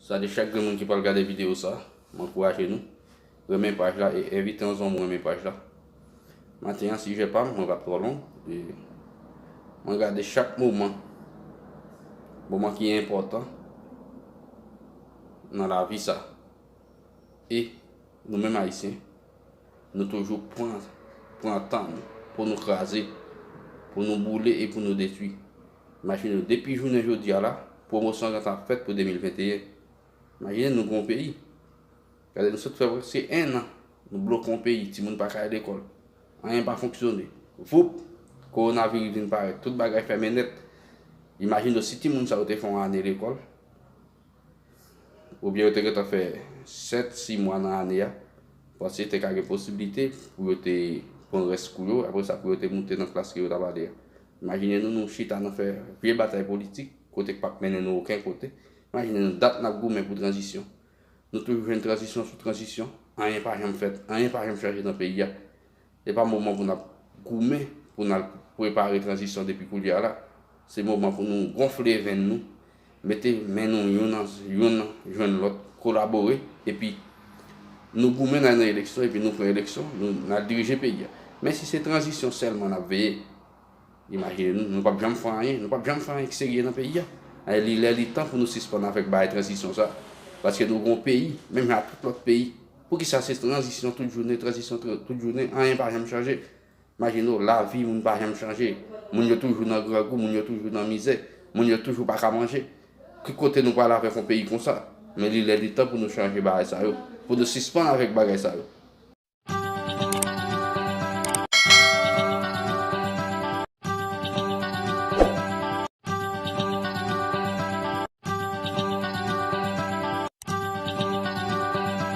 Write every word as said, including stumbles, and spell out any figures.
Sa de chak grenn moun ki pral gade videyo sa, m ankouraje nou renmen paj la e envite yon zanmi w renmen paj la. Maten an, sijè pa m, mwen p ap twò long. E mwen gade chak moman, moman ki enpòtan nan lavi sa. E nou menm Ayisyen, nou toujou pran, pran tan nou pou nou kraze, pou nou boule e pou nou detwi. Imajine w, depi jounen jodi a la, pwomosyon gentan ap fèt pou de mil venteyen. Imajine nou gen yon peyi. Gade, nou sot fè prèske en an, nou bloke yon peyi, timoun pa ka al lekòl. Anyen pa fonksyone. Voup, kowonaviris vin parèt, tout bagay fèmen nèt. Imajine w si timoun sa yo te fè yon ane lekòl, oubyen yo te gentan fè sèt, sis mwa nan ane a, panse te ka gen posiblite pou yo te pran rès kou yo, apre sa pou yo te moute nan klas ke yo t ap ale a. Imajine nou, nou chita nan fè vye batay politik, kote k p ap mennen nou okenn kote. Imajine nou dat n ap goumen pou tranzisyon. Nou toujou jwenn tranzisyon sou tranzisyon, anyen pa janm fèt, anyen pa janm chanje nan peyi a. Se pa moman pou n ap goumen, pou n al prepare tranzisyon depi koulye a la. Se moman pou nou gonfle venn nou, mete men nou youn an, youn jwenn lòt, kolabore, epi nou goumen nan, nan eleksyon, epi nou pran eleksyon, nou, n al dirije peyi a. Men si se tranzisyon sèlman n ap veye, imajine nou, nou p ap janm fè anyen, nou p ap janm fè anyen ki serye nan peyi a. E li lè li tan pou nou sispann avèk bagay tranzisyon sa. Paske nou gon peyi, menm jan ak tout lòt peyi. Poukisa se tranzisyon tout jounen, tranzisyon tr- tout jounen, anyen pa janm chanje? Imajine w, lavi moun pa janm chanje. Moun yo toujou nan grangou, moun yo toujou nan mizè, moun yo toujou pa ka manje. Ki kote nou pral avèk yon peyi konsa? Men li lè li tan pou nou chanje bagay sa yo, pou nou sispann avèk bagay sa yo.